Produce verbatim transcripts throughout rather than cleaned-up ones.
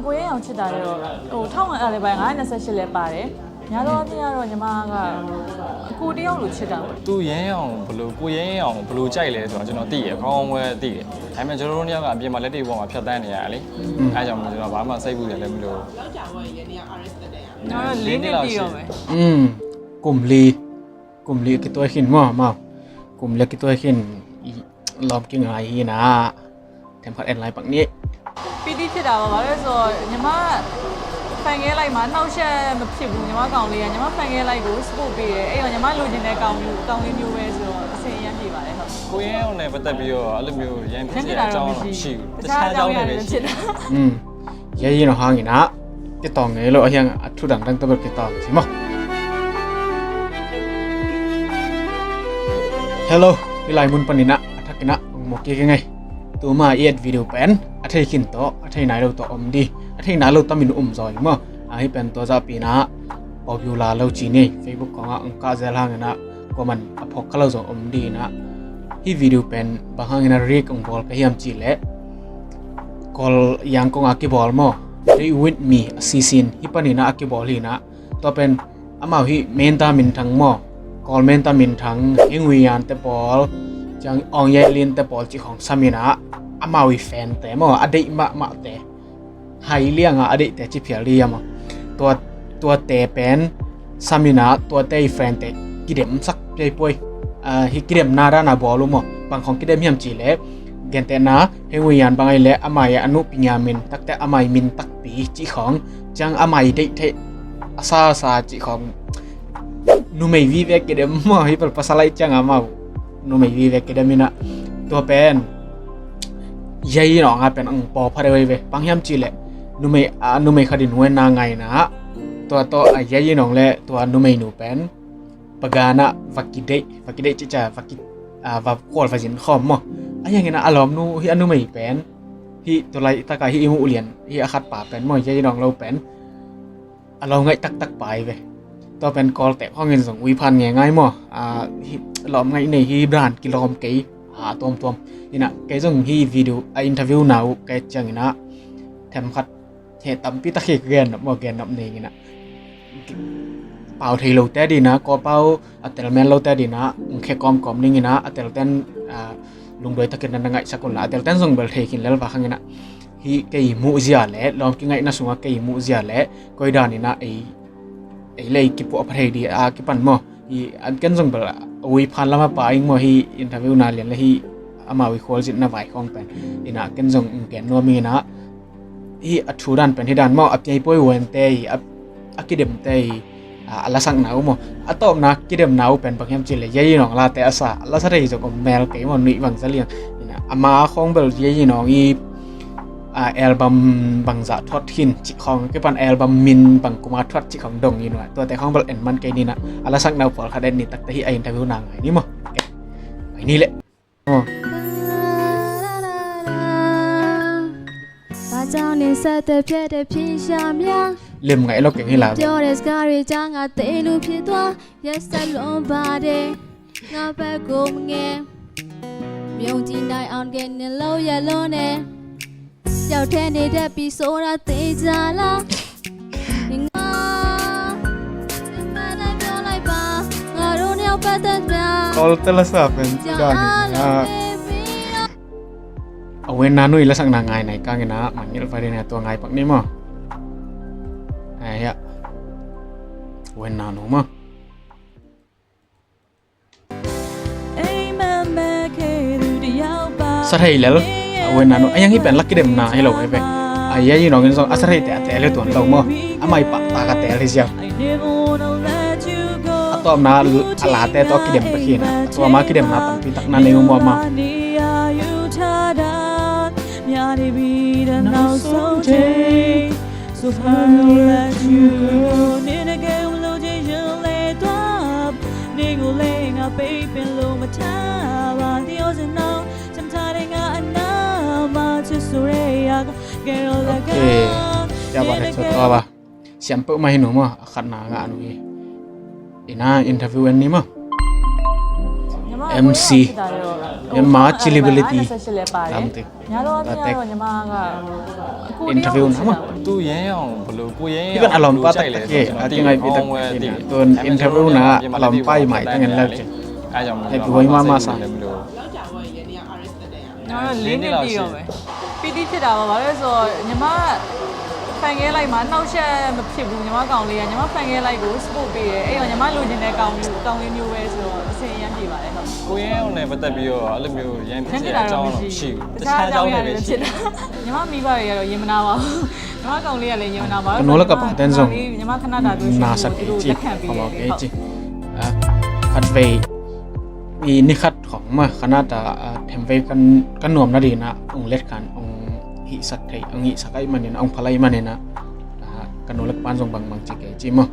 ကိုရဲအောင်ချစ်တာလည်းတော့ ဟိုထောင်ကလည်းပိုင်းငါနှစ်ဆယ့်ရှစ်လည်းပါတယ်။ များသောအားဖြင့်ကတော့ညီမကကိုတယောက်လိုချစ်တာပေါ့။ သူရဲအောင်ဘယ်လိုကိုရဲအောင်ဘယ်လိုကြိုက်လဲဆိုတော့ကျွန်တော်သိရယ် ကောင်းကောင်းပဲသိတယ်။ ဒါပေမဲ့ကျွန်တော်တို့နှစ်ယောက်ကအပြင်မှာလက်တွေ့ပေါ်မှာဖြတ်သန်းနေရတာလေ။ အဲဒါကြောင့်မို့ကျွန်တော်ဘာမှစိတ်ပူစရာလည်းမလိုဘူး။ နောက်တော့လေးနှစ်ပြည့်တော့မယ်။ อืมกลุ่มลีกลุ่มลีกี่ตัวขินมั่วเมา กลุ่มลีกี่ตัวขิน ลองกินอะไรนะ แถมผัดแอนไลน์ปักนี้ ပီတိဖြစ်တာပါ။ ဘာလို့လဲဆိုတော့ညီမ fan ခဲလိုက်မှာနှောက်ယှက်မဖြစ်ဘူး။ ညီမကောင်လေးကညီမ fan ခဲလိုက်ကို support ပေးတယ်။ အဲ့တော့ညီမလိုချင်တဲ့ကောင်မျိုးကောင်လေးမျိုးပဲဆိုတော့အဆင်အရမ်းပြေပါတယ်။ ဟုတ် ကိုရဲအောင်နဲ့ပတ်သက်ပြီးတော့အဲ့လိုမျိုးရမ်းဖြစ်တဲ့အကြောင်းတော့မရှိဘူး။ တခြားအကြောင်းတွေပဲရှိတယ်။ อืมရဲရင်တော့ဟောင်းရင်နာ ကတောင်းငယ်လို့အဟျံအထူတံတံတဘကတောင်းစီမ Hello, hi lai mun panina athakina mokik ngai. Tuma i et video pen athei khin to athei nai lo to om di. Athei nai lo tamin um zoi mo. Ahi pen to za pina popular lo chi ni. Facebook konga ang ka zel hangina koman aphok kha lo zong om di na. Hi video pen bang hangina rik ang bol ka hiam chi le. Kol yang konga kibol mo. Stay with me a sisin hi panina akibol hi na. Tua pen amau hi menta minthang maw, kawl menta minthang hengwiyan te pawl, ciang awngyelin te pawl cih khawng saminah amau hi fan te maw, a deih mahmah te hai lianga a deih te ci phial dih a maw. Tua tuate pen saminah tuate hi fan te kidemsak piaipuai. Hi kidemna dana bawl uh maw, bang khawng kidem hiam cih leh gentehna hengwiyan bang ahi leh amai a nuhpi ngia min takte amai min takpi cih khawng, ciang amai deih theih a sasa cih khawng. Numei vive kidem maw, hi pal pasal ahi ciang amau numei vive kidem inah tua pen yei nawng a pen ang paw pha deuh ahi ve. Bang hiam cih leh numei a numei khatin huenna ngaina tua tawh a yei nawng le tua numei nu pen paganah va kideih va kideih cica va ki va khual va zin khawm maw. A hiangin a lawmnu hi a numei pen hi tulaitaka hi i muh lian hi a khatpa pen maw, yei nawng lo pen a lawm ngaih taktak pa hi ve. Tua pen kawlte khawngin zong uiphan nge ngai maw. Lawm ngaih nei hi brand kilawm kei a tuamtuam. Inah kei zong hi video a interview na uh kei cianginah themkhat he tampi tak hi ka gennop maw, gennop nei inah pau thei lote dinah, kawlpau a telmen lote dinah khe kawmkawm ninginah a telten lungduai takin na ngaihsak unla a telten zong bel thei khin lelva khanginah hi kei muhzia le lawm kingaihna sungah kei muhzia le koi daninah ei ei lei kipuah pha thei di a kipan maw. Hi an ken zong bel a uiphan lama pa ing maw, hi interview na lian le hi amau i khualzinna vai khawng pen inah ken zong ken nuam inah hi a thu dan pen hi dan maw, a piaipuai uante hi a kidemte hi a lasakna uh maw. A tawpna kidemna uh pen bang hiam cih le yei nawng late a sa a lasa thei zong om mel kei maw, nuih bang za liang. Inah ama khawng bel yei nawng i album bangzah thuat khin cih khawng kipan album min bang kuma thuat cih khawng dong in uh a tuate khawng bel en man kei ninah a lasakna uh pawlkhat en ni takte hi a interview na ngai ni maw. Ngai ni leh. ဘာကြောင့်နေဆက်တဲ့ပြည့်တဲ့ဖြစ်ရများ လင်ငယ်လောက်ကိင်ဟိလာ ပြောတဲ့စကားတွေကြောင့်ငါသေလူဖြစ်သွားရက်ဆက်လွန်ပါတယ်ငါဘက်ကိုမငယ်မြုံကြည့်နိုင်အောင်ကဲနေလို့ရလို့နဲ့ရောက်ထဲနေတတ်ပြီးဆိုတာသိကြလားငါမနပြောလိုက်ပါငါတို့နှစ်ယောက်ပတ်သက်တာ Call တက်လက်စာပင်ကြောင့် အဝဲနာနုအီလဆင်နာငိုင်းနိုင်ကငိုင်းနာမန်ငိုင်းဖရဲနာတူငိုင်းပတ်နီမအဝဲနာနုမစရဲလလအဝဲနာနုအယံဟိပန်လကီဒမ်နာဟီလဝဲပဲအယဲယီနောင်ငိုင်းစီအစရဲတဲအတဲလဲတူန်တူမအမိုင်ပတ်တာကတဲလဲစီယ အတမနာအလတဲတကီဒမ်ပခိနာအတမကီဒမ်နာတံပံတကနာနုမအမ โอเค เดี๋ยววันนี้จะต่อป่ะ เสียงเปิดไม่หนูมั้งขัดหนากันหนูเองอีน่า interview อันนี้มั้ง MC မြန်မာ celebrity တမ်းတိ များသောအားဖြင့်ကတော့ညီမက interview နော် သူ့ရဲအောင်ဘယ်လိုကိုရဲအောင် even အလောမ်ပါတတ်တတ်ရဲ့ အကင်ငိုင်ပြီးတတ်တတ်ရဲ့ သူ interview နာ အလောမ်ပါ မိုင်တငယ်လောက်ကျ အဲကြောင့် အဲ ဘဝီမမဆာ နောက်တော့လေးနှစ်ပြည့်တော့မယ်။ ပီတိဖြစ်တာပါ။ ဘာလို့လဲဆိုတော့ညီမ fan ခဲလိုက်မှာ အနှောက်အယှက်မဖြစ်ဘူး။ ညီမကောင်လေးက ညီမ fan ခဲလိုက်ကို support ပေးတယ်။ အဲ့တော့ညီမလိုချင်တဲ့ကောင်မျိုး ကောင်လေးမျိုးပဲဆိုတော့ အဆင်အရမ်းပြေပါတယ်။ ဟုတ်။ ကိုရဲအောင်နဲ့ပတ်သက်ပြီးတော့အဲ့လိုမျိုးရမ်းဖြစ်တဲ့အကြောင်းတော့မရှိဘူး။ တခြားအကြောင်းတွေပဲရှိတယ်။ ညီမမိဘတွေကတော့ရင်မနာပါဘူး။ ညီမကောင်လေးကလည်းရင်မနာပါဘူး။ ကနူလကပါတန်းဆောင် ညီမခဏတာတို့ရှိ နာစက် လို့သူတို့လက်ခံပေးတယ်။ ဟုတ်။ ခတ်ဝေး i ni khat khong ma khanata, a, themvei kan, kan nuamna dina ong let khan ong hihsak thei, ong hihsak ai manina, ong phalai manina, a, kan nolak pan zong bangbang ci kei ci maw.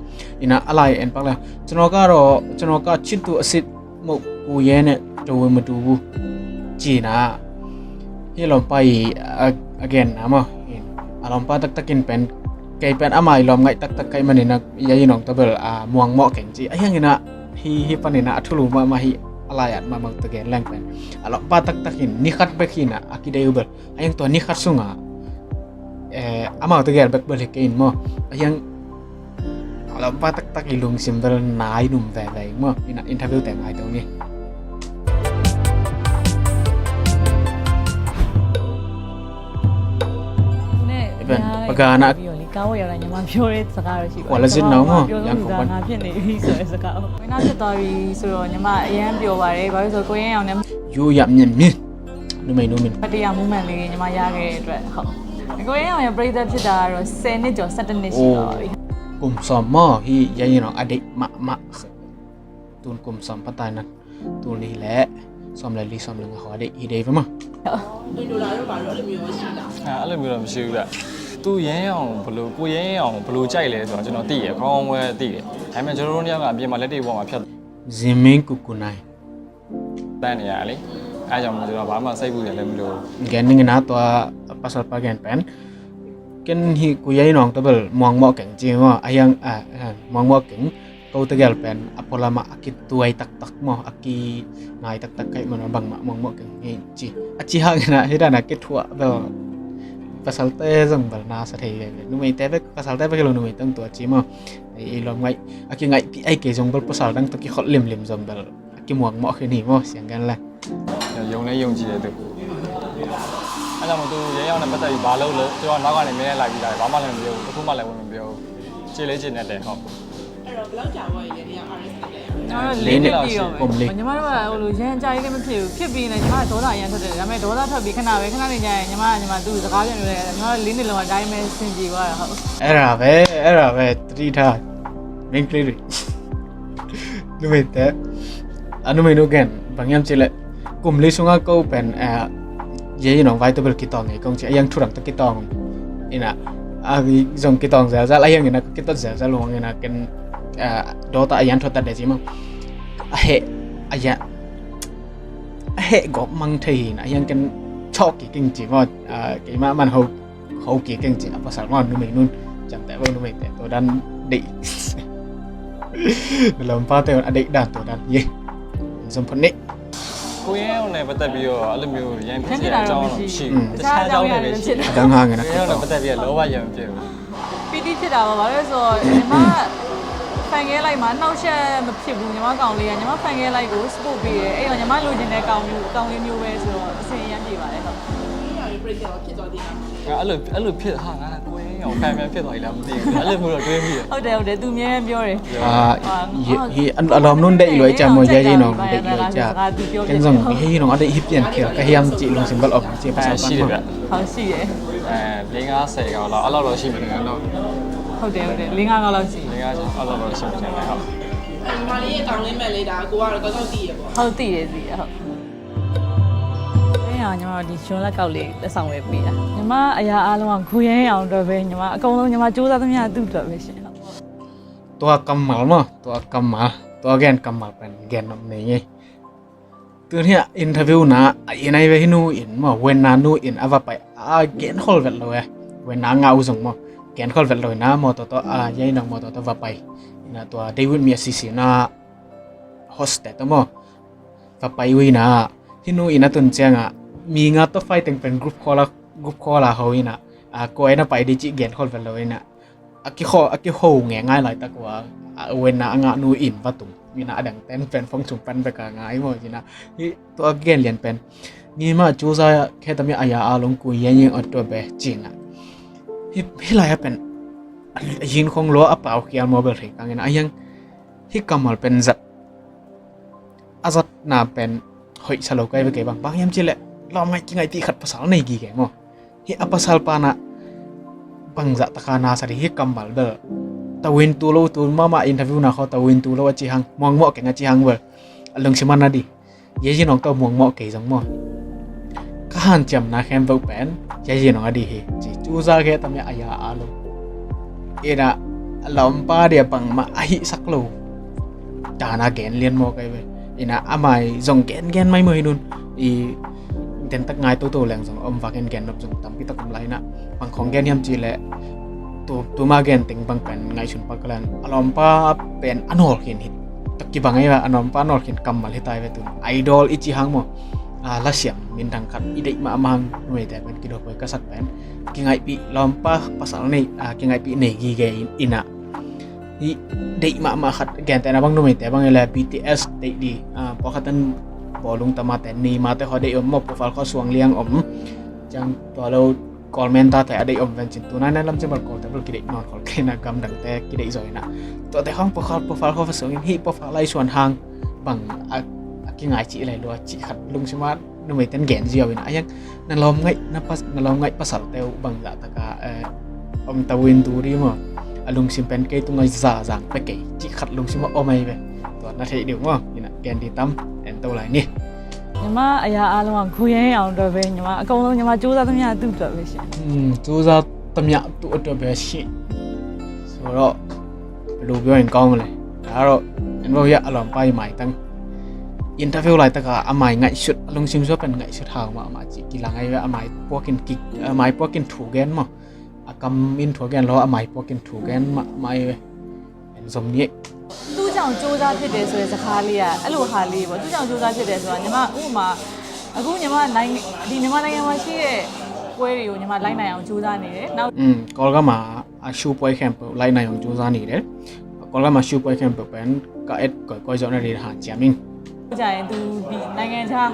Ina a lai en pak le, canoka ro, canoka chintu a sit mo ku ye ne to ma tu bu cina. Hi lom pa i, a, again na maw. A lom pa taktakin pen, kei pen ama i lom ngai taktak kai manina, ya i nong tabel, a, muang mo keng ci. A hiang ina, hi, hi panina a thulu mahmah hi a lai-at mahmah tawh gen leng pen a lawmpa taktak in ni khat bek hi-in a kidei uh bel a hiang tua ni khat sungah, eh, amau tawh gel bek bel hi kei in maw. A hiang a lawmpa taktak i lungsim bel nai num veve in maw. Ina interview te ngai tong ni. Even pagana ကားဝယ်ရတာညီမပြောတဲ့စကားတော့ရှိပါတယ်။ ကွာလစစ်နော်မရန်ကုန် ငါဖြစ်နေပြီဆိုတဲ့စကား။ ဝင်းသားဖြစ်သွားပြီဆိုတော့ညီမအရမ်းပျော်ပါတယ်။ ဘာလို့လဲဆိုတော့ကိုရဲအောင်နဲ့ ယူရမြင့်မြင့် နုမိန်နုမိန် မတရား moment လေးညီမရခဲ့တဲ့အတွက်။ ဟုတ်။ ကိုရဲအောင်ရဲ့ပရိသတ်ဖြစ်တာကတော့ဆယ်နှစ်ကျော် ဆယ့်တစ်နှစ်ရှိသွားပါပြီ။ กลุ่มสองหม้อที่ยายน้องอดีตมะมะ ตูนกลุ่มสองปะตายนั้น တူလီလဲ ซ้อมလဲလီ ซ้อมလဲငါဟောဒီဟီဒီပဲမ တူတူလာတော့ပါတော့အဲ့လိုမျိုးရှိလား။ အဲအဲ့လိုမျိုးတော့မရှိဘူးဗျ။ သူ့ရဲအောင်ဘယ်လိုကိုရဲအောင်ဘယ်လိုကြိုက်လဲဆိုတော့ကျွန်တော်သိရကောင်းဝဲသိတယ်။ ဒါပေမဲ့ကျွန်တော်တို့နှစ်ယောက်ကအပြင်မှာလက်တွေ့ပေါ်မှာဖြတ် ဇင်မင်းကိုကိုနိုင် တန်းနေရလေ။ အဲကြောင့်မို့ကျွန်တော်ဘာမှစိတ်ပူတယ်လည်းမလို့ ကဲနင်းကနာတော့အပတ်စပ်ပါကင်ပန် ကင်ဟီကိုရဲအောင်တဘလ်မွင်မော့ကင် จีว่าอะยัง อ่า อ่า มองว่าเก่ง Ko tegel pen a polama a kituai taktak maw, a kingai taktak kai maw, bangmah mawngmawh keng hi ci. A ci hangin a hih dan a kithuah bel pasalte zong bel na sa thei veve. Numeite bek, pasalte bek hi lo, numeite zong tua ci maw. Ei lawm ngaih a kingaihpih ahih kei zong bel pasal dang tawh kikhol limlim zong bel a kimuangmawh khin hi maw, siang gen le. ယုံလည်းယုံကြည်တယ်သူ။ အဲဒါကြောင့်မို့သူရဲအောင်နဲ့ပတ်သက်ပြီးဘာလုပ်လို့ကျွန်တော်နောက်ကနေမင်းနဲ့လိုက်ပြီးလာတယ်။ ဘာမှလည်းမပြောဘူး။ တစ်ခုမှလည်းဝင်မပြောဘူး။ ကျေလေးကျေနပ်တယ်။ ဟုတ်။ အဲ့တော့ဘယ်လောက်ကြာသွားပြီလဲ။ နေရာ artist တက်တယ်။ လေးနှစ်လောက်ရှိပြီ။ လေးနှစ်လောက်ရှိပြီ။ ညီမတို့ကဟိုလိုရမ်းအကြာကြီးလည်းမဖြစ်ဘူး။ ဖြစ်ပြီးရင်လည်းညီမကဒေါသအရမ်းထွက်တယ်။ ဒါပေမဲ့ဒေါသထွက်ပြီးခဏပဲ၊ ခဏနေကျရင်ညီမကညီမသူ့စကားပြန်ပြောတယ်။ ညီမတို့လေးနှစ်လုံးကဒါပေမဲ့အဆင်ပြေသွားတာ။ ဟုတ်။ အဲ့ဒါပဲ၊ အဲ့ဒါပဲ၊ သတိထား၊ မိန်းကလေးတွေ၊ နုမေးတဲ့၊ အနုမေးနုကဲန်၊ ဘာငြိမ်းချစ်လဲ၊ ကုမ္ပဏီ sunga ko pen, eh, ye, you know, vai tawh bel kitawng ngei kong ci, a hiang thu dang tawh kitawng ina, a zong kitawng zelzel, a hiang ina kitot zelzel ung ina, ken, eh, dawta a hiang thu tat de ci maw. A heh, a hiang, a heh gawp mang thei hi ina, a hiang ken chawk kik ing ci maw, eh, keimah man ho, ho kik ing ci, a pasal maw, numei nun, ciamteh bang numeite tua dan deih. Na lawmpate a deih dan tua dan, ye. Zong phot nih. ကိုရဲအောင်နဲ့ပတ်သက်ပြီးတော့အဲ့လိုမျိုးရမ်းဖြစ်တဲ့အကြောင်းတော့မရှိဘူး။ တခြားအကြောင်းတွေပဲရှိတယ်။ အတန်းငါငယ်နော်။ ကိုရဲအောင်နဲ့ပတ်သက်ပြီးတော့လောဘရမ်းဖြစ်ဘူး။ ပီတိဖြစ်တာပါ။ ဘာလို့လဲဆိုတော့ညီမ fan ခဲလိုက်မှာအနှောက်အယှက်မဖြစ်ဘူး။ ညီမကောင်လေးကညီမ fan ခဲလိုက်ကို support ပေးတယ်။ အဲ့တော့ညီမလိုချင်တဲ့ကောင်မျိုး ကောင်လေးမျိုးပဲဆိုတော့အဆင်အရမ်းပြေပါတယ်။ ဟုတ်။ အဲ့လိုဖြစ်သွားသေးတာမဟုတ်ဘူး။ ငါအဲ့လိုအဲ့လိုဖြစ်ဟာငါကိုရဲအောင် fan များဖြစ်သွားပြီလားမသိဘူး။ အဲ့လိုမျိုးတော့တွေးမိတယ်။ ဟုတ်တယ်ဟုတ်တယ်။ သူမြဲပြောတယ်။ အာ၊ ဟေး၊ အလောမ်နုန်ဒဲ့အီလွဲ့ကျာ်မော်ယဲယီနောင်ဒဲ့အီလွဲ့ကျာ်။ ကဲဇွန်ဟေးယီနောင်အဒဲ့ဟီပြန်ခဲကဟီယမ်ကျီလုံစင်ဘလ်အော့ကျီပစာပန်မ။ ဟုတ်ရှိတယ်။ အဲလေးငါးဆယ်ကောင်လောက်အဲ့လောက်တော့ရှိမယ်နော်။ ဟုတ်တယ်ဟုတ်တယ်။ လေးငါးကောင်လောက်ရှိတယ်။ လေးငါးဆယ်အဲ့လောက်တော့ရှိမယ်နော်။ ဟုတ်။ ညီမလေးရဲ့ကောင်လေးမက်လေးဒါကိုကတော့ကောက်ကောက်သိရပေါ့။ ဟုတ်သိတယ်သိတယ်ဟုတ်။ အဲညီမတို့ဒီရှင်လက်ကောက်လေးလက်ဆောင်ဝယ်ပေးတာညီမအရာအားလုံးကကိုရဲအောင်အတွက်ပဲညီမအကုန်လုံးညီမစူးစမ်းသမျှသူ့အတွက်ပဲရှင်။ ตัวกำหมัดมั้ง ตัวกำหมัด ตัวแกนกำหมัดเป็นแกนนำในไง ตัวเนี้ย interview นะ ไอ้นายเวฮินูอินมาเวนนานูอินอวไป อ่า แกนฮอลเวทเลยเวนนาเงาส่งมาแกนฮอลเวทเลยนะมอตัวตัว อ่า ยายนางมอตัวตัวว่าไปนะ ตัวเดวิดมีซีซีนะ host แต่ตัวมา va pai uh inah, hih nu inah tun ciangah mi nga tawh fighting pen group call a, group call a ho inah, a, kua inah pai dih cih gen khol vet lo inah, a kiho, a kiho nge ngai laitak uh a, a, uena a ngah nu in va tung inah, a dang ten pen phone sung pan bek a ngai maw inah. Hih tua a gen lian pen, ni mah cuza khe tam ya a ya a long kui yan yin ot tua be ci inah. Hih, hih lai a pen a yin khong lo a pau khial maw bel thei kang inah, a yang hih kammal pen zat a zatna pen hoih sa lo kai ve kei bang. Bang hiam cih leh lawm ngaih kingaihpih khat pasal nei gige maw. Hih a pasal pa na bangzah taka na sa dih hih kammal bel. Tawin tu lo, tu mahmah interview na khaw tawin tu lo a ci hang, muangmawh keng a ci hang bel, a lungsim a na dih. Yei yin ong tawh muangmawh kei zong maw. Ka hanciamna khempeuh pen yei yin ong a dih hi ci, cuza khe tam ya a ya a lo. Inah a lawmpa dia bangmah a hihsak lo dana gen lian maw kai ve. Inah a mai zong gen gen mai maw hi nun. I dentak ngai toto leng zong om vak in gen nop zong tampi tak om lai inah. Bang khong gen hiam cih leh tu, tu ma gen teng bang pen ngaihsun pak ka lan, a lawmpa pen a nawl khin hi. Tok kibang ei va, a lawmpa a nawl khin kammal hi tai ve tun. Idol i ci hang maw. A, lasiam minthang khat i deih mahmah hang numeite pen kidohhuai ka sak pen. Kingaihpih lawmpa pasal nei, a, kingaihpih nei gige in, inah. I deih mahmah khat gentehna bang numeite bang i le B T S deih dih, a, pawlkhat in bawlung tamate, ni mate khaw deih om maw, profile khaw suang liang om. Ciang tua lo Kawlmen tate a deih om ven cin, tunai nai lam cin bal Kawlte bal kideih nawn khol kei na, gamdangte kideih zaw inah. Tuate khawng profile, profile khaw va suang in, hih profile lai suan hang bang a, a kingai cih lai lua cih khat lungsim a numeiten gen ziau inah. A yang na lawm ngaih, na pas, na lawm ngaih pasalte uh bangzah taka, eh, om tawin tu dih maw. A lungsim pen kei tungah zazang pe kei cih khat lungsim a om ai ve. Tua na theih dih maw. Inah gen dih tam en to lai ni. ညီမအရာအားလုံးက ကိုယ်ရဲ့အောင်အတွက်ပဲညီမအကုန်လုံးညီမစူးစမ်းသမျှသူ့အတွက်ပဲရှင်။ อืม စူးစမ်းသမျှသူ့အတွက်ပဲရှင်ဆိုတော့ ဘယ်လိုပြောရင်ကောင်းမလဲ။ ဒါကတော့ ကျွန်တော်ရဲ့အလောမ်ပါးရဲ့မိုင်တန်း interview လိုက်တကအမိုင်ငိုက်ရှုတ် အလုံးစုံဆိုပန်ငိုက်ရှုတ်ဟောင်းမအမကြီးကီလာငိုက်ဝဲအမိုင်ပွားကင်ကီ အမိုင်ပွားကင်ထူဂန်မ အကမ် in ထူဂန်လောအမိုင်ပွားကင်ထူဂန်မမိုင်ဝဲ အဲ ဇုံညစ် သူ့ကြောင့်စူးစမ်းဖြစ်တယ်ဆိုတဲ့စကားလေးကအဲ့လိုဟာလေးပေါ့။ သူ့ကြောင့်စူးစမ်းဖြစ်တယ်ဆိုတာညီမဥပမာအခုညီမနိုင်ငံဒီမြန်မာနိုင်ငံမှာရှိတဲ့ပွဲတွေကိုညီမလိုက်နိုင်အောင်စူးစမ်းနေတယ်။ နောက် อืม ကောလ်ဂမအရှုပ်ပွဲခမ်ပူလိုက်နိုင်အောင်စူးစမ်းနေတယ်။ ကောလ်ဂမအရှုပ်ပွဲခမ်ပူပန်ကအဲ့ကိုကိုဇော်နေရဟာချာမင်း ကြာရင်သူဒီနိုင်ငံခြား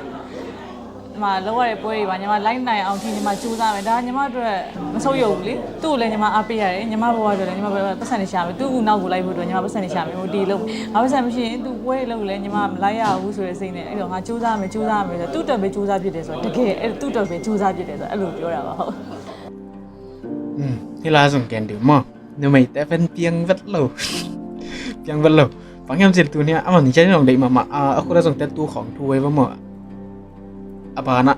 မှာလောက်ရတဲ့ပွဲတွေပါညီမလိုက်နိုင်အောင်ဒီညီမစူးစမ်းမယ်။ ဒါညီမအတွက်မဆုတ်ယုတ်ဘူးလေ။ သူ့ကိုလည်းညီမအားပေးရတယ်။ ညီမဘဝအတွက်လည်းညီမပတ်စံနေရှာမယ်။ သူ့ကူနောက်ကိုလိုက်ဖို့အတွက်ညီမပတ်စံနေရှာမယ်။ ဟိုဒီလို့ငါပတ်စံမရှိရင်သူပွဲလို့လည်းညီမမလိုက်ရဘူးဆိုတဲ့စိတ်နဲ့အဲ့တော့ငါစူးစမ်းမယ်စူးစမ်းမယ်ဆိုတော့သူ့အတွက်ပဲစူးစမ်းဖြစ်တယ်ဆိုတော့တကယ်အဲ့သူ့အတွက်ပဲစူးစမ်းဖြစ်တယ်ဆိုတော့အဲ့လိုပြောတာပါဟုတ်။ อืม ที่ล่าสุดแกนดื่มมั้ง numei te pen piang vet lo. Piang vet lo. Bang hiam cil tu nia aman jai nong dei mama a aku da zong te tu khong tu wei va mo. Abana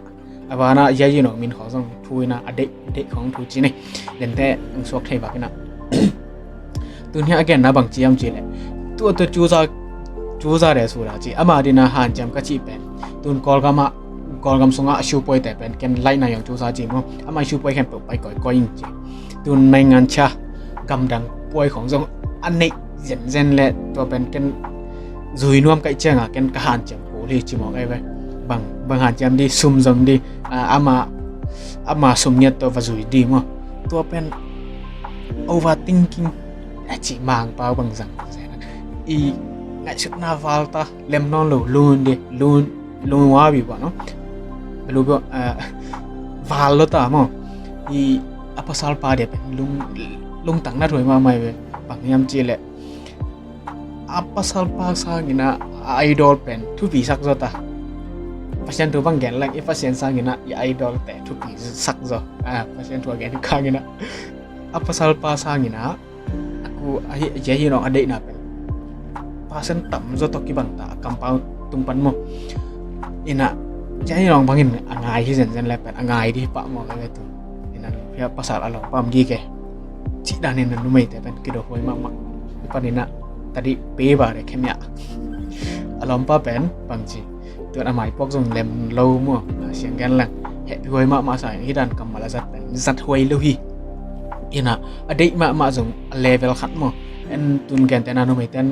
abana jai nong min khong zong tu ina a dei dei khong tu ci ni. Den te ang suak thei bak ina. Tu nia again na bang ciam ci le. Tu tu cu za cu za de su la ci ama dina han ciam ka ci pen. Tun kol gama kol gam sunga a siu poi te pen ken lai na yong cu za ci mo. Ama siu poi ken pai koi koi ing ci. Tun naingan cha gamdang puai khong zong a neih zenzen le tua pen ken zui nuam kaih cianga ken ka hanciam kul hi ci mawk ei ve. Bang bang hanciam di sum zong di ama ama sum ngiat tua va zui di maw. Tua pen overthinking a ci mangpau bang zang i ngaihsutna val ta lem nawn lo lun di lun lungua bi ba no. Belu ba val lo ta mo. I a pasal pa dia pen lung lungtang na thuai ma mai ve. Bang hiam ci le a pasal pa sangina a idol pen thupi sak zo ta. Pasian thu bang gen leng i Pasian sangina i idol te thupi sak zo. A Pasian thu a gen kangina a pasal pa sangina aku ahi ahi nong a deihna pen pasen tam zo tawh kibang ta a kampau tung pan maw. Ina ahi nong bangin a ngai hi zenzen le pen a ngai di pah maw ka ve tu. Ina hia pasal a lawmpa om gige cih danin a numeite pen kido huai mahmah. Panina tadi pe ba de khemia a lawmpa pen bangci. Tuan a maipuak zong lem lo maw a siang gen leng hehpih huai mahmah sa hi dan kammal a zat pen zat huai lo hi. Ina a deih mahmah zong a level khat maw. En tun gen tena numei ten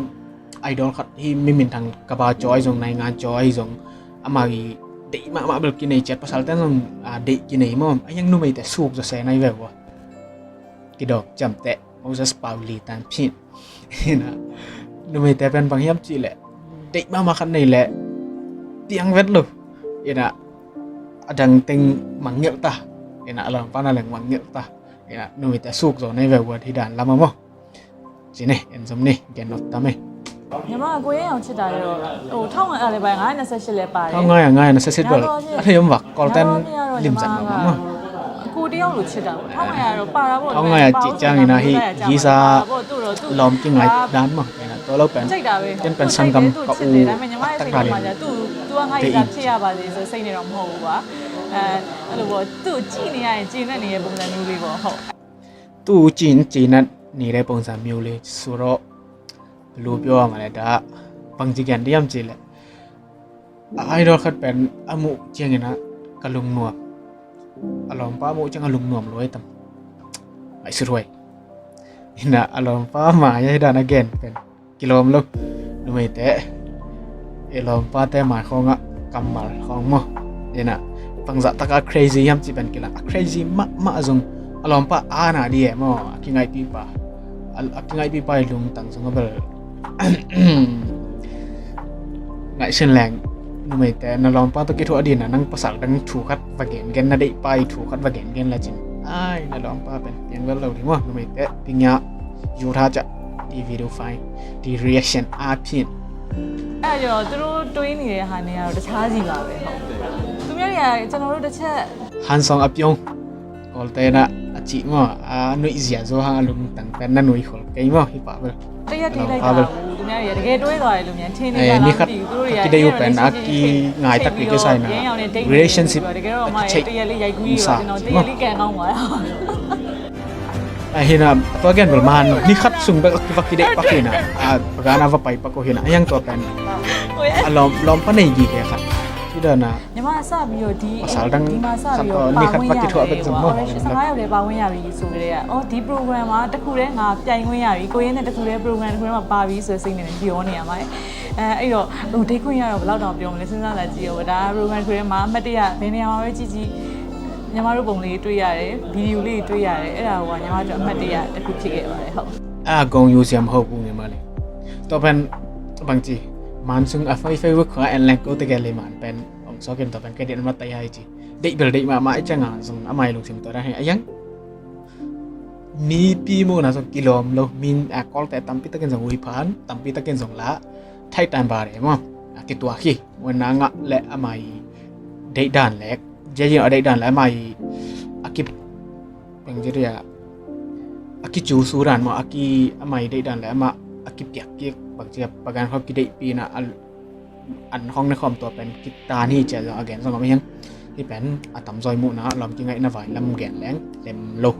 idol khat hi mi minthang kaba cawi zong naingan cawi zong Amau i deih mahmah bel kinei ciat, pasalten zong a deih kinei maw. A hiang numeite suk zaw se nai ve ua. Kidawk ciamteh Moses Pauli tan phin. Ina numeite pen bang hiam cih leh deih mahmah khat nei leh piang vet lo. Ina a dang teng mangngilh ta. Ina a lawmpa na leng mangngilh ta. Ina numeite suk zaw nai ve ua hi dan lam a maw. ကျင်းနေ အင်ဇုံနေ ကဲနော်တမ်းနေ ညီမကိုယ့်ရဲ့အောင်ချစ်တာတော့ ဟို ထောင့်ငါးရာလည်းပါတယ် ငါးရာနှစ်ဆယ့်ရှစ်လည်းပါတယ် ထောင့်ငါးရာ ငါးရာနှစ်ဆယ့်ရှစ် ပေါ့ အဲ့ဒါရုံးမှာ ကော်တန်း lim zat ma ma ကိုတယောက်လိုချစ်တာပေါ့ ထောင့်ငါးရာတော့ပါတာပေါ့ ထောင့်ငါးရာ ကြည့်ကြရင်နော် ဟိ ဟိစား လောမ်ကင်ငါး တန်းမှာ အဲ့ဒါတော့ လောက်ပန် စိတ်ဓာတ်ပဲ ကျန်ပန်ဆန်ကမ် ကိုယ့်ချစ်တယ် ဒါပေမဲ့ညီမရဲ့စိတ်ထဲမှာကျသူ့ သူကငါ့ရဲ့သားဖြစ်ရပါစေဆိုစိတ်နဲ့တော့မဟုတ်ဘူးပါအဲအဲ့လိုပေါ့သူ့ကိုကြည့်နေရရင်ကျေနပ်နေတဲ့ပုံစံမျိုးလေးပေါ့ဟုတ် သူ့ကိုကြည့်ရင်ကျေနပ်နေတဲ့ပုံစံမျိုးလေးဆိုတော့ ဘယ်လိုပြောရမလဲ ဒါ ဘယ်လိုကြည့်ရမလဲ ဒါ idol ခတ်ပန်အမှုကျင်းကနကလုံနွား အလောင်းပါမှုကျင်းကလုံနွားလို့ အဲ့တမ်း အဲ့ဆိုရယ် ina a lawmpa ma ya hi dan a gen pen kilawm lo. Numeite i lawmpate mai khawngah kammal khawng maw, ina bangzah takah a crazy hiam cih pen kilang a crazy mahmah zong a lawmpa ana di e maw, a kingaihpihpa a kingaihpihpa i lungtang zong a bel ngaihsun leng. Numeite na lawmpa tawh kithuah dina nang pasal dang thu khat va gengen, na deihpa i thu khat va gengen lecin ai na lawmpa pen piang vel lo ding maw. Numeite tingya yutha ca i video file ဒီ reaction အားဖြင့် အဲ့တော့သူတို့တွေးနေတဲ့ဟာနဲ့ကတော့တခြားစီပါပဲဟုတ်သူများတွေကကျွန်တော်တို့တစ်ချက် Hansong Apyong Kolte na a cih maw a nuih zia zo hang a lungtang pen na nuih khol kei maw hi pa bel တရက်တည်းလိုက်တာဘူးသူများတွေကတကယ်တွဲသွားတယ်လို့များထင်နေကြလားမသိဘူးသူတို့တွေက kidei u pen a kingai tak pi kisai na relationship တကယ်တော့မှတရက်လေးရိုက်ကူးပြီးတော့ကျွန်တော်တရက်လေးကန်ကောင်းပါတော့ Ahina tua gen bel man ni khat sung bel a kivak kidei pak hina a pagana va pai pak hina a yang tua pen a lawm lawmpa nei gi ke khat kidana ညီမစပြီးတော့ဒီ pasal dang ဒီမှာစပြီးတော့ပါဝင်ရတယ်ပေါ့ဆယ့်ငါးယောက်တည်းပါဝင်ရပြီဆိုကြတဲ့အော်ဒီ program မှာတစ်ခုတည်းငါပြိုင်ခွင့်ရပြီကိုရဲနဲ့တစ်ခုတည်း program တစ်ခုတည်းမှာပါပြီဆိုတဲ့စိတ်နဲ့ပြောနေရပါတယ်အဲအဲ့တော့ဟိုဒိတ်ခွင့်ရတော့ဘယ်လောက်တောင်ပြောမလဲစဉ်းစားလာကြည့်ရောဒါ program တစ်ခုတည်းမှာအမှတ်တရဘယ်နေရာမှာပဲကြည့်ကြည့်ညီမတို့ပုံလေးတွေ့ရတယ်ဗီဒီယိုလေးတွေ့ရတယ်အဲ့ဒါကညီမတို့အမှတ်တရတစ်ခုဖြစ်ခဲ့ပါတယ်ဟုတ်အာဂုံယူစရာမဟုတ်ဘူးညီမလေးတော့ဖန်ဘင်ကြီးမန်စုံအဖိုင်ဖေဝ်ခွာအန်လန်ကိုတကယ်လေးမန်ပန်အောင်စောကင်တော့ဖန်ကဲဒီအမတ်တရားကြီး Deih bel deih mahmah i cianga zong a mai lungsim tua dan hi a yang mipi muhna zong kilawm lo min a kawlte tampi takin zong uiphan tampi takin zong la thaitan bare maw a kituak hi muanna ngah le a mai deihdan lek jejin a deihdan le a mai a ki pengjiria a kicusu dan maw a ki a mai deihdan le a mah a kipiak kik bangcia pagan khaw kideihpina a an khawng ne khawm tua pen kitan hi cia zong a gen zong om hiang hi pen a tamzawi muhna lawm kingaihna vai lam gen leng lem lo.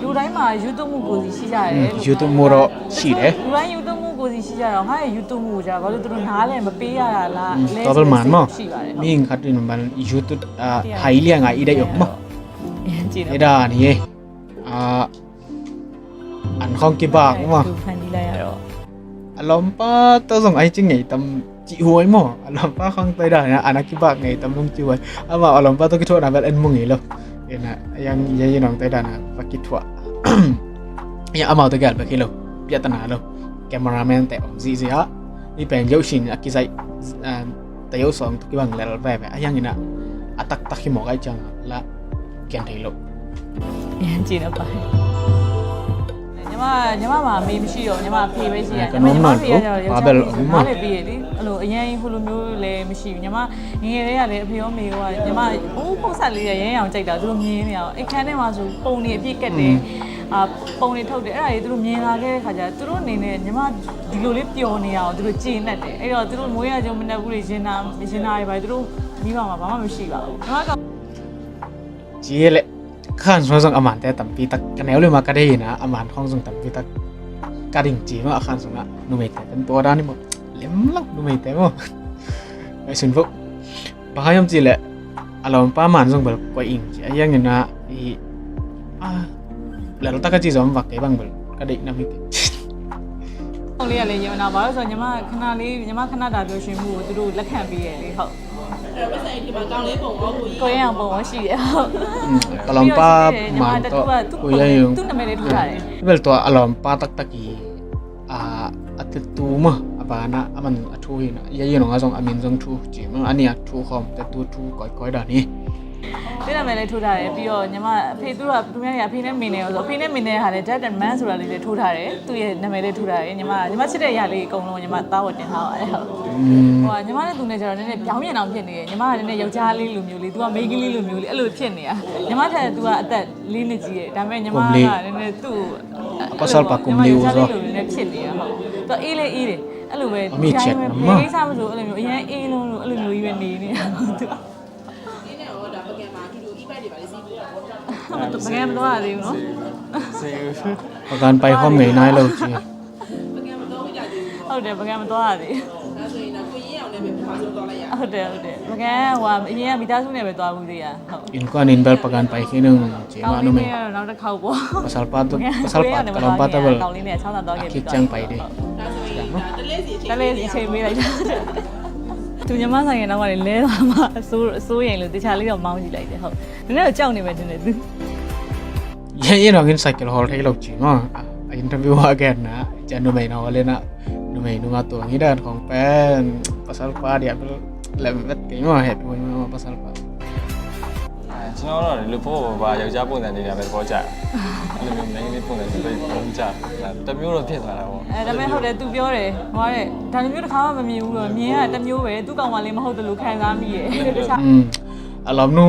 လူတိုင်းမှာ YouTube မှုကိုယ်စီရှိကြတယ်လို့ YouTube မှုတော့ရှိတယ် လူတိုင်း YouTube မှုကိုယ်စီရှိကြတော့ငါရဲ့ YouTube မှုကိုကြာဘာလို့သူတို့နားလည်မပေးရတာလားလဲဆိုတော့စိတ်ရှိပါတယ် Ming khat in man YouTube a hai lia ngai i dai om maw ကြည့်နော် Eda ni a an khawng kibak maw ဖန်တီးလိုက်ရတော့ A lawmpa tawh zong ai ci ngei tam cih huai maw a lawmpa khawng tawh i dan a na kibak ngei tam zong ci huai ama a lawmpa tawh kithuahna bel en mu ngei lo ina yang yei nong tawh i dan a va kithuah ya amau tawh gel bek hi lo piatana lo cameraman teh om zihzih a i peng yoh sin a kizaih tayau sawng tawh kibang lel veve a yang ina a taktak hi mawk ai ciang la kian thei lo ရမ်းကြည့်တော့ပါညီမညီမမှာမေးမရှိတော့ညီမအဖေပဲရှိရညီမညီမဖေကတော့ယောက်ျားလေးဆိုနားလည်ပြီးရလေအဲ့လိုအရင်ဟိုလိုမျိုးလည်းမရှိဘူးညီမငယ်ငယ်လေးကလည်းအဖေရောမေးရောကညီမအိုးပုတ်ဆက်လေးရရမ်းအောင်ကြိုက်တာသူတို့မြင်နေအောင်အခန်းထဲမှာဆိုပုံနေအပြည့်ကတ်တယ်အာပုံနေထုတ်တယ်အဲ့ဒါကြီးသူတို့မြင်လာခဲ့တဲ့ခါကျသူတို့အနေနဲ့ညီမဒီလိုလေးပျော်နေတာကိုသူတို့ကြည်နပ်တယ်အဲ့တော့သူတို့မွေးရကြောင်းမနက်ဘူးလေရင်နာရင်နာတွေပါသူတို့မိဘမှာဘာမှမရှိပါဘူးညီမက Ci le khan suan zong a man te tampi tak ka neu le ma ka dei na a man khawng zong tampi tak ka ding ci ma a khan sung a numei te kan tua dan ni mo lem lang numei te mo mai sun vo ba hayam ci le a lawmpa man zong bel koi ing ci a yang ina i a lal taka ci zong vak ke bang bel ka dei na mi te လေးကလည်းယုံတာပါလို့ဆိုတော့ညီမခဏလေးညီမခဏတာပျော်ရွှင်မှုကိုသူတို့လက်ခံပေးရလေဟုတ်ကိုရင်အောင်ပုံရောရှိတယ်ဟုတ် อืม အလောင်းပါမန်တော့ကိုရရင်သူ့နာမည်လေးထိုးထားတယ် ဘယ်တော့အလောင်းပါတတ်တတ်ကြီး အာ အတူတူမအပၢ်နာအမန်အထူဟိနယယနငါဆောင်အမင်းဆောင်ထူကြည့်မအနည်းအထူခေါမ်တတူထူကိုယ်ကိုယ်ဒါနီ သူ့နာမည်လည်းထိုးထားတယ်ပြီးတော့ညီမအဖေသူတို့ကသူများတွေကအဖေနဲ့မင်းနဲ့ဆိုအဖေနဲ့မင်းနဲ့ဟာလည်း Dad and Man ဆိုတာလေးလည်းထိုးထားတယ်သူ့ရဲ့နာမည်လည်းထိုးထားတယ်ညီမညီမချစ်တဲ့အရာလေးအကုန်လုံးညီမသားဝတ်တင်ထားပါတယ်ဟုတ်ဟိုကညီမနဲ့သူနဲ့ကျတော့နည်းနည်းပြောင်းပြန်အောင်ဖြစ်နေတယ်ညီမကနည်းနည်းယောက်ျားလေးလိုမျိုးလေးသူကမိန်းကလေးလိုမျိုးလေးအဲ့လိုဖြစ်နေတာညီမထက်သူကအသက်လေးနှစ်ကြီးတယ်ဒါပေမဲ့ညီမကနည်းနည်းသူ့ကို အပတ်စပ်ပါကုမ္ပဏီဦးစော လိုမျိုးနဲ့ဖြစ်နေတာဟုတ်တော့အေးလေအေးတယ်အဲ့လိုပဲအမေချက်နော် ဒီတိုင်းပဲဘယ်ကိစ္စမဆိုအဲ့လိုမျိုးအရမ်းအေးလုံးလို့အဲ့လိုမျိုးကြီးပဲနေနေတာဟုတ်သူ ပကံမသွားသေးဘူးနော် ပကံပိုင်ဟောင်းငယ်နိုင်လို့ကြီး ဟုတ်တယ်ပကံမသွားသေးဘူးဟုတ်တယ်ဟုတ်တယ်ပကံဟိုကအရင်ကမိသားစုနဲ့ပဲသွားဘူးသေးရဟုတ် inkuan in bel pagan pai khinung cima nume နောက်တစ်ခေါက်ပေါ့ pasal patu pasal pat kalau pata bel ကောင်းလေးနဲ့ချောင်းသာသွားခဲ့ akik ပြီး cang pai de တလဲစီအချိန်ပေးလိုက်တာသူညီမဆိုင်ရဲ့နောက်ကနေလဲသွားမှအစိုးအစိုးရင်လို့တခြားလေးတော့မောင်းကြည့်လိုက်တယ်ဟုတ်နည်းနည်းတော့ကြောက်နေမယ်ထင်တယ်သူ Ye ye nongin cycle hol thei lo ci ma interview again na janu mai no le na nu mai nu ma tu ngi dan kong pen pasal pa dia lem vet ke ma het ma pasal pa. ကျွန်တော်တော့လူဖို့ပါယောက်ျားပုံစံနေတာပဲသဘောကျတယ်အဲ့လိုမျိုးမိန်းကလေးပုံစံတွေပဲသဘောကျတယ်တစ်မျိုးတော့ဖြစ်သွားတာပေါ့အဲဒါပေမဲ့ဟုတ်တယ်သူပြောတယ်ဟိုကတဲ့ဒါတစ်မျိုးတစ်ခါမှမမြင်ဘူးလို့မြင်ရတာတစ်မျိုးပဲသူကောင်မလေးမဟုတ်တယ်လို့ခံစားမိတယ်တခြား အလောမ်နူ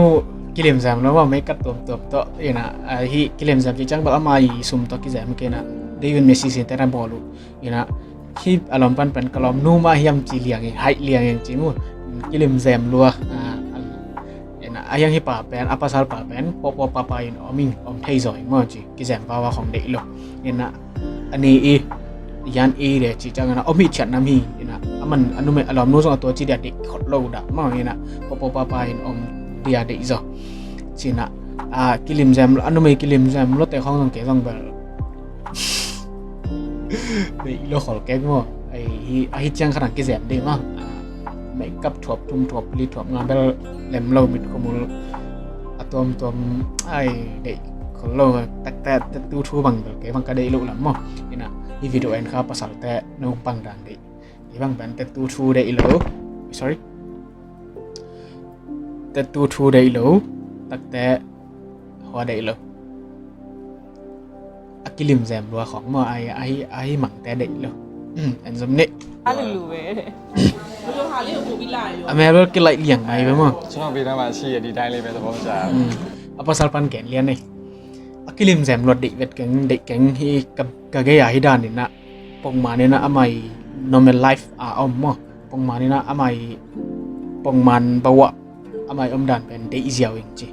ကိလင်ဇမ်လောမမေကတ်တုမ်တုမ်တော့ယနာအဟိကိလင်ဇမ်ကိချင်ဘအမအီစုမ်တော့ကိဇမ်ကိနာဒေဝိန်မေစီစင်တရမ်ဘောလူယနာဟိအလောမ်ပန်ပန်ကလောမ်နူမအဟိယမ်ကိလျင်ဟိုက်လျင်ယင်ကိမူကိလင်ဇမ်လောယနာအဟိယမ်ဟိပါပန်အပဆာလ်ပါပန်ပောပောပါပါယင်အမင်းအမထေးဇော်မောင်ကိကိဇမ်ပါဝါခေါင်ဒေလောယနာ ani i yan i de ci cang na omi chat nam hi ina aman anu me alom nu song atua ci dia dik khot lo da ma ina popo papa in om dia dik zo ci na a kilim zem anu me kilim zem lo te khong song ke song bel dik lo khol kek mo ai hi a hi cang khana ki zem de ma makeup thuap thum thuap li thuap nga bel lem lo mit khomul a tuam tuam ai dei khol lo tak te te tu thu bang bel ke bang ka dei lo lam mo ina hi video en kha pasal te no bang dan dei hi bang ban te tu thu dei lo sorry te tu thu dei lo tak te hua dei lo a kilim zem lua khong mo ai ai ai mang te dei lo en zom ni a lu lu ve a mel bel ki lai liang mai ve mo ကျွန်တော်ဗီဒီယိုမှာရှိရဒီတိုင်းလေးပဲသဘောကျတယ် a pasal pan gen lian ni a kilim zem lua dei vet keng dei keng hi ka ka ge ya hi dan ni na pong ma ni na amai normal life a om mo pong ma ni na amai pong man bawa amai om dan pen dei ziau ing ci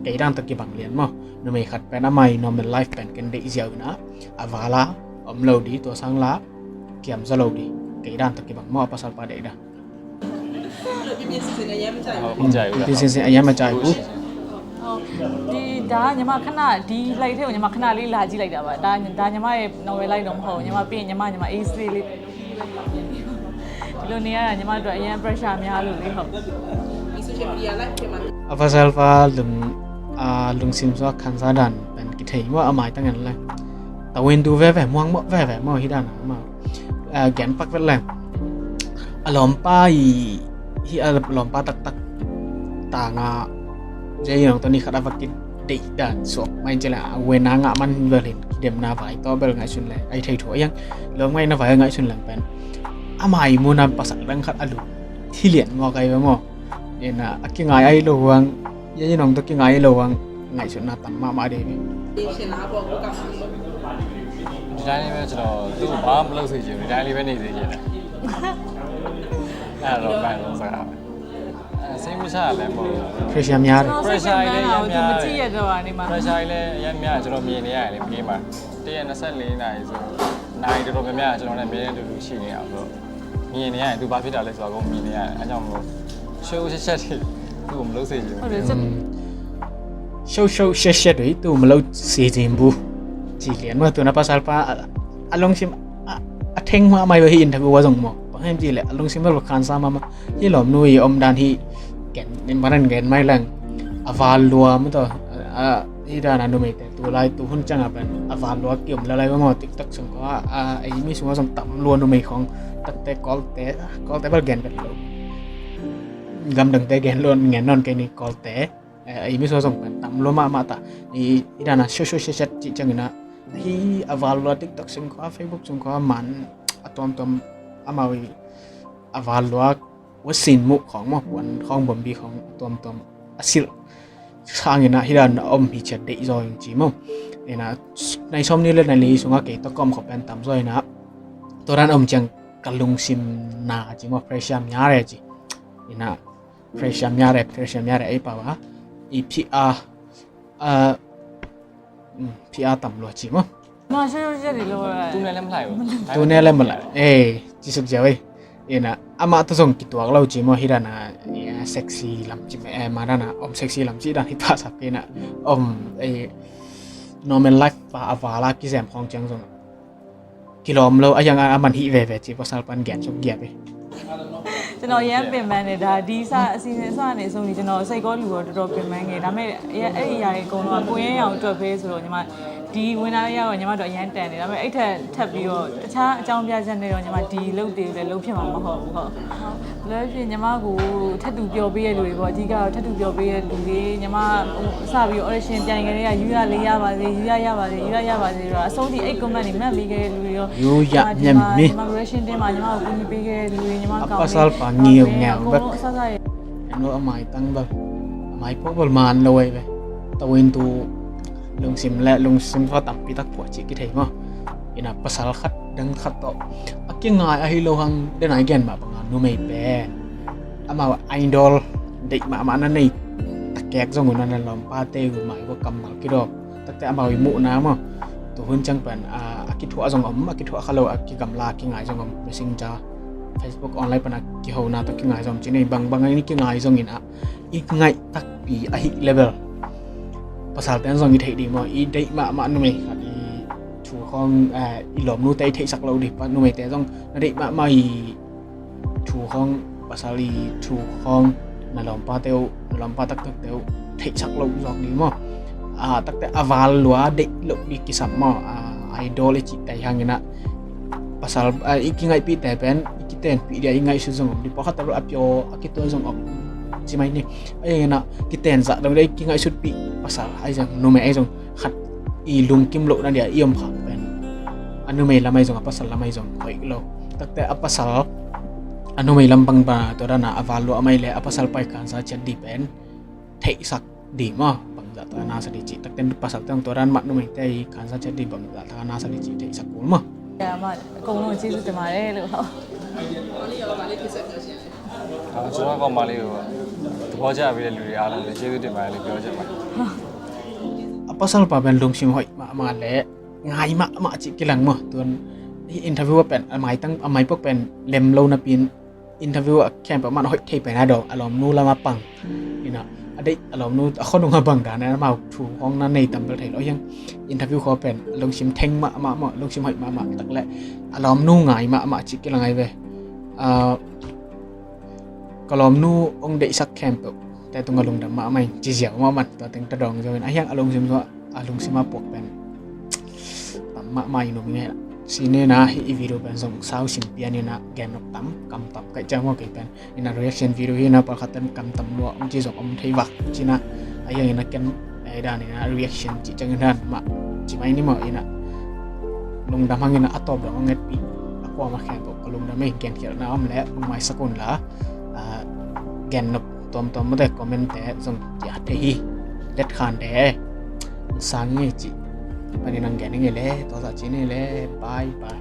kei dan to ki bang lian mo numei khat pen amai normal life pen ken dei ziau ina a vala om lo di to sang la kiam za lo di kei dan to ki bang mo a pasal pa dei da ဟုတ်ကြိုက်ဘူးလား ဒီစင်စင်အရင်မကြိုက်ဘူး ဒီဒါညီမခဏဒီ live ထဲကိုညီမခဏလေးလာကြည့်လိုက်တာပါဒါဒါညီမရဲ့ normal live တော့မဟုတ်ဘူးညီမပြီးရင်ညီမညီမအေးဆေးလေးဒီလိုနေရတာညီမအတွက်အရင် pressure များလို့လေဟုတ် အဖဆလ်ဖာ lung a lungsim sua khansa dan pen kithei mo amai tangen le tawin tu veve muang mo veve mo hi dan ma gen pak vet le alom pa i hi alom pa tak tak tanga jei nong toni khada vakit dei dan sok mai jela wena nga man velin kidem na vai to bel ngai sun le ai thei tho yang lom ngai na vai ngai sun lang pen amai mu na pasak dang khat alu thilian mo kai mo Ina a kingai ai lo wang ya ina ong to kingai ai lo wang ngaihsutna tam mahmah dei ve. ဒီတိုင်းလေးပဲကျွန်တော်သူ့ကိုဘာမှမလုပ်စေချင်ဘူးဒီတိုင်းလေးပဲနေစေချင်တယ်အဲ့ဒါတော့ပန်လုံးစကားပဲအဲစိတ်မချရလဲမဟုတ်ဘူး pressure များတယ် pressure လေးရမ်းများတယ် pressure လေးရမ်းများတယ်ကျွန်တော်မြင်နေရတယ်လေ game မှာတရက်နှစ်ဆယ့်လေးနာရီဆိုနာရီတော်တော်များများကျွန်တော်နဲ့အမြဲတမ်းတူတူရှိနေအောင်ဆိုတော့ မြင်နေရတယ်သူဘာဖြစ်တာလဲဆိုတာကိုမြင်နေရတယ်အဲကြောင့်မလို့ရှုပ်ရှုပ်ရှက်ရှက်တွေသူ့ကိုမလုပ်စေချင်ဘူးဟုတ်တယ်ရှုပ်ရှုပ်ရှက်ရှက်တွေသူ့ကိုမလုပ်စေချင်ဘူးကြည်လျက်နော်သူနပါစလ်ပါအလုံးရှိအ a theng mahmah hi, interview a zong maw. Bang hiam cih leh a lungsim bel khansa mahmah. Hih lawmnu i omdan hih gen, in banan gen mai leng, a val lua mah tawh, a, hih dan a numeite tu lai tu hun ciang a pen a val lua kiom lel lai maw. TikTok sung khawng a, a, ei mi sung a zong tam lua numei khawng. Takte Kawlte, Kawlte bel gen vet lo. Gamdangte gen lo, gen nawn kei ni Kawlte. Eh, ei mi sung a zong pen tam lua mahmah ta. I, i dan a shuat shuat shet shet cih ciangin a, hih a val lua TikTok sung khawng, Facebook sung khawng man a tuamtuam amau i a val lua, ua sin muh khawng maw, puan khawng, bawmbi khawng tuamtuam a silh sangin a, hih dan a om hi ciat deih zaw ing ci maw. Ina, nai sawmnih le nai li sungah kei tawh ka om khop pen tam zaw ina, tua dan a om ciang ka lungsim na ci maw, pressure mia re ci. Ina, pressure mia re, pressure mia re ei pau a, i phi a, a, mm, phi a tam lua ci maw. မရှုပ်ရှုပ်ရှုပ်နေလို့ သူနဲ့လည်းမလိုက်ဘူး Tu ne le mala. Eh, ci suk jawi. Ina, amah tawh zong kituak lo ci maw, hih dan a, eh, sexy lam ci, eh, ma dan a om sexy lam ci dan hi pha sap ina, om, eh, normal life pa a val a kizem khawng ciang zong kilawm lo, a hiang a man hih veve ci pasal pan gen suk giap hi. ကျွန်တော်ရမ်းပင်ပန်းနေတာဒီစအစီအစဉ်စနေဆုံးဒီကျွန်တော်စိတ်ကောလူတော့တော်တော်ပင်ပန်းနေဒါပေမဲ့အဲ့ဒီຢာတွေအကုန်လုံးကကိုယ်ရေးရအောင်အတွက်ပဲဆိုတော့ညီမဒီဝင်လာရတော့ညီမတို့အရမ်းတန်နေဒါပေမဲ့အဲ့ထက်ထပ်ပြီးတော့တခြားအကြောင်းပြချက်နဲ့တော့ညီမဒီလုပ်တွေလည်းလုပ်ဖြစ်မှာမဟုတ်ဘူးဟုတ်လို့ဖြစ်ညီမကိုထပ်တူပြောပေးရလူတွေပေါ့အဓိကတော့ထပ်တူပြောပေးရလူတွေညီမစပြီး audition ပြိုင်ခဲ့တဲ့ယူရလေးရပါစေယူရရပါစေယူရရပါစေတော့အဆုံးထိအဲ့ comment တွေမှတ်မိခဲ့တဲ့လူတွေရော ယူရမျက်မှောက် ညီမ reaction တင်မှာညီမကိုကူညီပေးခဲ့တဲ့လူတွေညီမကောင်တွေ အပတ်စားပါငြိုံငြိုံပဲ အစစရ Em lo amai tang bal amai pok bal man lo ai be. Tawin tu lungsim le lungsim fa tampi tak pua ci kithei maw. Ina pasal khat dang khat tawh a kingai ahi lo hang den ai gen mah banga numei pen amau idol deih mahmah na nei takek zong un a na lawmpate uh mai ua kammal kidawk takte amau i muhna maw. Tu hun ciang pen a kithuah zong om, a kithuah kha lo a kigamla kingai zong om, messenger, Facebook online pan a kihona tawh kingai zong om ci nei, bangbang a i kingai zong in a i ngaih takpi ahi level pasal ten zong i theih dih maw. I deih mahmah numei khat i thu khawng i lawmnute i theihsak lo dih pa numeite zong na deih mahmah i thu khawng pasal i thu khawng na lawmpate uh na lawmpa taktakte uh theihsak lo zawk dih maw. A takte a val lua deih loh dih kisam maw. A idol i cih tai hangin a pasal i kingaihpihte pen i kitenpih dia i ngaihsut zong om dih pawlkhatte bel a pio a kituai zong om ci mai ni. A iangin a kiten zah dong dia i kingaihsutpih pasal ai zong numei ai zong khat i lungkim lohna dia i om khak pen a numei lam ai zong a pasal lam ai zong hoih lo. Takte a pasal a numei lam bang ba tua dana a val lua a mai le a pasal pai kansa ciat dih pen theihsak dih maw. Bangzah taka nasa dih cih takte pasal teng tua dan mah numeite i kansa ciat dih bangzah taka nasa dih cih theihsak kul maw. အမအကုန်လုံးကျေးဇူးတင်ပါတယ်လို့ဟုတ် ကျွန်တော်ကမလေးကိုသဘောကျပေးတဲ့လူတွေအားလုံးလည်းကျေးဇူးတင်ပါတယ်လို့ပြောချင်ပါတယ် A pasal pa pen lungsim hoih mahmah le ngai mahmah cih kilang maw. Tuan interview a pen a mai tang a mai pok pen lem lo na pin interview a khempeuh man hoih thei pen a dawng a lawmnu lam a pang ina a deih a lawmnu a khonung a bang dan a mau thu hong na nei tam bel thei lo hiang. Interview khaw pen lungsim theng mahmah maw lungsim hoih mahmah tak le a lawmnu ngai mahmah cih kilang ai ve. Ka lawmnu hong deihsak khempeuh te tung a lungdam mahmah in ci ziau mahmah tua teng ta dawng ziau in a hiang a lungsim zua a lungsim a puak pen tam mahmah in um nge. Sinena hih i video pen zong sau sim pian ina gen nok tam kam tam kaih ciang maw kei pen ina reaction video hi ina pawlkhat ten kam tam lua hong ci zong om thei vak cina a hiang ina ken ei dan ina reaction ci ciang ina mah ci mai ni maw ina lungdam hang ina a tawp dong hong etpih a kuama khempeuh ka lungdam ei gen khialhna om le hong maisak un la gen nok tuamtuam mawte comment te zong ci a thei hi. Let khan te sang nge ci panin ang gen nge le tua sa ci ni le bye bye.